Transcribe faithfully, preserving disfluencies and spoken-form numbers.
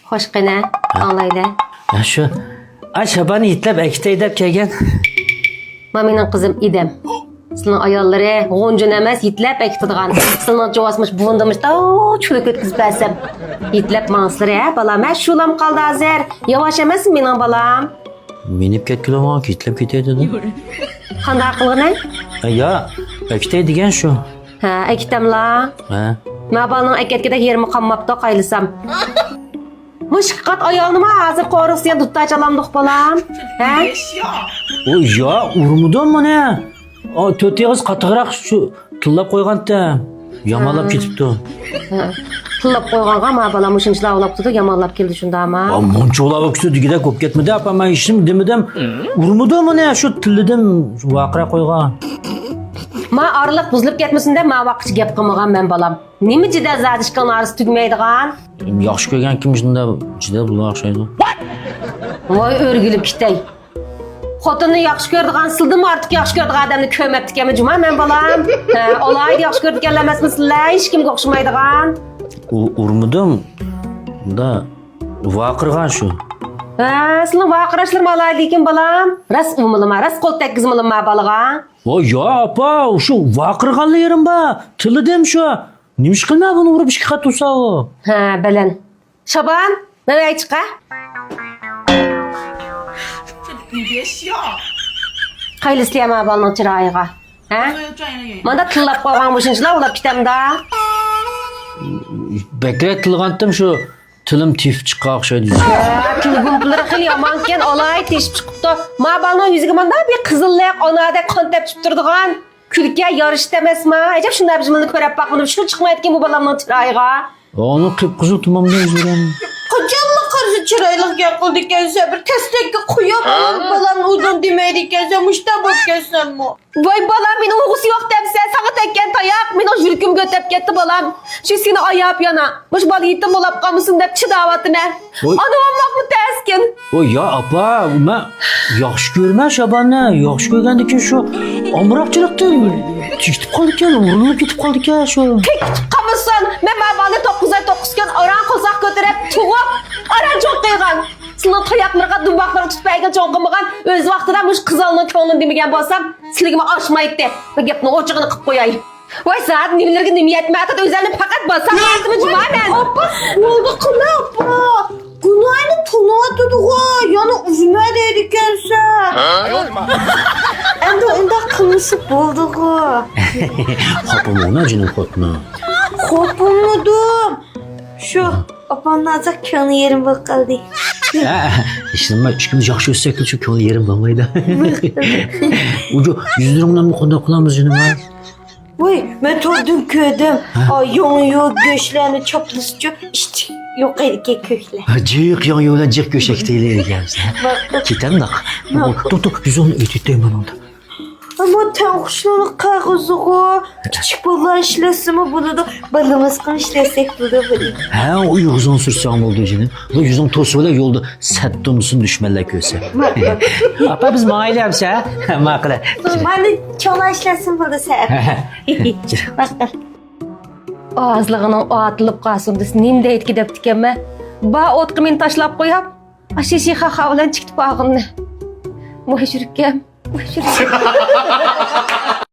خوش قېنى، ھە؟ ئاڭلايلى. ھە، شۇ. ئا، شاباننى يېتىلەپ ئەكېتەي دەپ كەلگەن. ما مېنىڭ قىزىم ئىدەم. سىلىنىڭ ئاياللىرى غۇنجۇنى ئەمەس، يېتىلەپ ئەكېتىدىغان. سىلىنىڭچە بولسا مۇشۇ بۇندىمۇشتا چۈلۈك ئۆتكۈزۈپ بەرسەم. يېتىلەپ ماڭسىلىرى، ھە، بالام؟ ھە، شۇلام قالدى ھازىر. ياۋاش ئەمەسمۇ مېنىڭ بالام؟ مېڭىپ كەتكىلى بولغان، يېتىلەپ كېتەي دېدىم. قانداق قىلغىنى؟ ھە، يا، ئەكېتەي دېگەن شۇ. ھە، ئەكېتەملا. ھە. ما بالىنىڭ ئەكەتكۈدەك يېرىمۇ قالماپتۇ، قايلىسام. مۇشۇ ئىككى قات ئايالنىمۇ ھازىر قورۇسىغا دۇتار چالامدۇق، بالام؟ ھە؟ ئۇ يا، ئۇرمىدىم مانا. ئا، تۆت ئېغىز قاتتىقراق شۇ تىللاپ قويغانتى. يامانلاپ ھە. كېتىپتۇ. ھە. تىللاپ قويغانغا ما بالام مۇشۇنچىلا ئاۋلاپ تۇرىدۇ، يامانلاپ كېلىدۇ شۇنداقما؟ ئا، مۇنچە ئاۋلاپ كېتىدۇ دېگۈدەك بولۇپ كەتمىدى، ئاپا، مەن ھېچنېمە دېمىدىم. ئۇرمىدىم مانا، شۇ تىللىدىم، ۋارقىراپ قويغان. ما ئارىلىق بۇزۇلۇپ كەتمىسۇن دەپ ما ۋاقىتچە گەپ قىلمىغان مەن، بالام. نېمە جېدەل زادى ئىككىڭلار ئارىسى تۈگىمەيدىغان؟ ياخشى كۆرگەنكىم شۇنداق جېدەل بولۇشقا ئوخشايدۇ. ۋاي ئۆرگىلىپ كېتەي. خوتۇننى ياخشى كۆرىدىغان، سىلدىنمۇ ئارتۇق ياخشى كۆرىدىغان ئادەمنى كۆرمەپتىكەنمەن جۇما مەن، بالام. ھە، ئالاھىدە ياخشى كۆرىدىكەنلەر ئەمەسمۇ سىلەر؟ ھېچكىمگە ئوخشىمايدىغان. ئۇ، ئۇرمىدىم. دا، ۋارقىرىغان شۇ. ھە، سىلىنىڭ ۋارقىراشلىرىمۇ ئالاھىدە ئىكەن، بالام. راست ئۇرمىلىما، راست قول تەگكۈزمىلىما بالىغا. ۋاي يا، ئاپا، شۇ ۋارقىرىغانلا يېرىم بار. تىللىدىم شۇ. نېمىش قىلما بۇنى ئۇرۇپ ئىككى قات تۇرسا ئۇ. ھە، بەلەن. شابان، مەن ئەي چىقە. قايلىسىلى ئەمما بالىنىڭ چىرايىغا. ھە؟ ماندا تىللاپ قويغان مۇشۇنچىلا ئۇلاپ كېتەمدا. بەكرەك تىللىغانتىم شۇ. تىلىم تېپىپ چىققان ئوخشايدۇ. ھە، تىل گۇمپىلىرى خېلى يامانكەن، ئالاي تېشىپ چىقىپتۇ. ما بالىنىڭ يۈزىگە مانداق بىر قىزىللىق، ئانادەك قان تەپچىپ تۇرىدىغان. كۈلكە يارىشىپ ئەمەسما؟ ئەجەب شۇنداق بىر بالىنى كۆرۈپ باقمىدىم، شۇ چىقمايدىكەن بۇ بالامنىڭ چىرايىغا. ئۇنىڭ قىپقىزىل تۇمامدا يۈزلىرىم. قاچانلا قارىسا چىرايلىق گەپ قىلىدىكەنسەن، بىر تەستەككە قويۇپ بالامنى ئۇدۇن دېمەيدىكەنسەن، مۇشۇنداق بولۇپ كەتسەممۇ؟ ۋاي بالام، مېنى ئۇرغۇسى يوق دەمسەن، ساڭا تەگكەن تاياق مېنىڭ يۈرىكىمگە ئۆتۈپ كەتتى بالام. شۇ سېنى ئاياپ يەنە، مۇشۇ بالا يېتىم بولاپ قالمىسۇن دەپ چىداۋاتىمەن. ۋاي. ئانا بولماقمۇ تەسكىن؟ ۋاي يا ئاپا، مەن ياخشى كۆرىمەن شاباننى، ياخشى كۆرگەندىكىن شۇ ئامراقچىلىقتىن كېتىپ قالىدىكەن، ئورۇنلىرى كېتىپ قالىدىكەن شۇ. كېتىپ قالمىسۇن، مەن ما بالىنى توققۇز ئاي توققۇز كۈن ئاران قورساق كۆتۈرۈپ تۇغۇپ، ئاران چوڭ قىلغان. سىلىنىڭ تاياقلىرىغا، دۇمباقلىرىغا تۇتۇپ بەرگەن چوڭ قىلمىغان، ئۆز ۋاقتىدا مۇشۇ قىزالنىڭ كۆڭلىنى دېمىگەن بولسام، سىلىگىمۇ ئاشمايتتى. بۇ گەپنىڭ ئوچۇقىنى قىلىپ قوياي. ۋاي زادى نېمىلەرگە نېمە يەتمەي ئاتىدۇ، ئۆزەمنى پەقەت باسام بولدىمۇ جۇما مەن؟ ئاپا، بولدى قىلە ئاپا. گۇناھىنى تونۇۋاتىدىغۇ، يەنە ئۇرما دەيدىكەنسەن. ئەمدى ئۇنداق قىلمىسا بولدىغۇ. خاپا بولما جېنىم خوتۇنۇم. خاپا بولمىدىم. شۇ ئاپامنىڭ ئازراق كۆڭلى يېرىم بولۇپ قالدى. ھە، ھېچنېمە، ئىككىمىز ياخشى ئۆتسەكلا شۇ كۆڭلى يېرىم بولمايدۇ. ئۇجۇ يۈزلىرىڭلارنى قانداق قىلامىز جېنىم ھە؟ ۋاي، مەن توردىن كۆردۈم. ھە؟ ئا، ياڭيۇ گۆشلەرنى چاپلىسىچۇ، ئىچى يوق ئىكەن كۆكلەر. ھە، جىق ياڭيۇ بىلەن جىق گۆش ئەكېتەيلى دېگەنسىز، ھە؟ ماقۇل. كېتەمدۇق؟ ماقۇل. توپ، توپ، يۈزۈڭنى ئۆتۈتەي مانا. ئەمما تەڭخۇشلۇق قەغىزىغۇ، كىچىك بالىلار ئىشلەتسىمۇ بولىدۇ، بالىمىزغا ئىشلەتسەك بولىدۇ بۇنى. ھە، ئېغىزىڭنى سۈرسەڭ بولدى جېنىم. بۇ يۈزۈڭ توسۇۋېلە يولدا. سەت تۇرمىسۇن دۈشمەنلەر كۆرسە. ماقۇل. ئاپا، بىز ماڭايلى ئەمسە. ماقۇل. مانا چوڭلار ئىشلەتسۇن بولدى سەت. ماقۇل. ئازلىغىنىڭ ئاتىلىپ قالسۇن دېسە نېمە دەيدىكى دەپتىكەنمەن. بار ئوتقا مېنى تاشلاپ قويۇپ، ئاشۇ شىخاخا بىلەن چىكىتىپ ئالغىنىنى. ۋاي يۈرىكىم، ۋاي يۈرىكىم.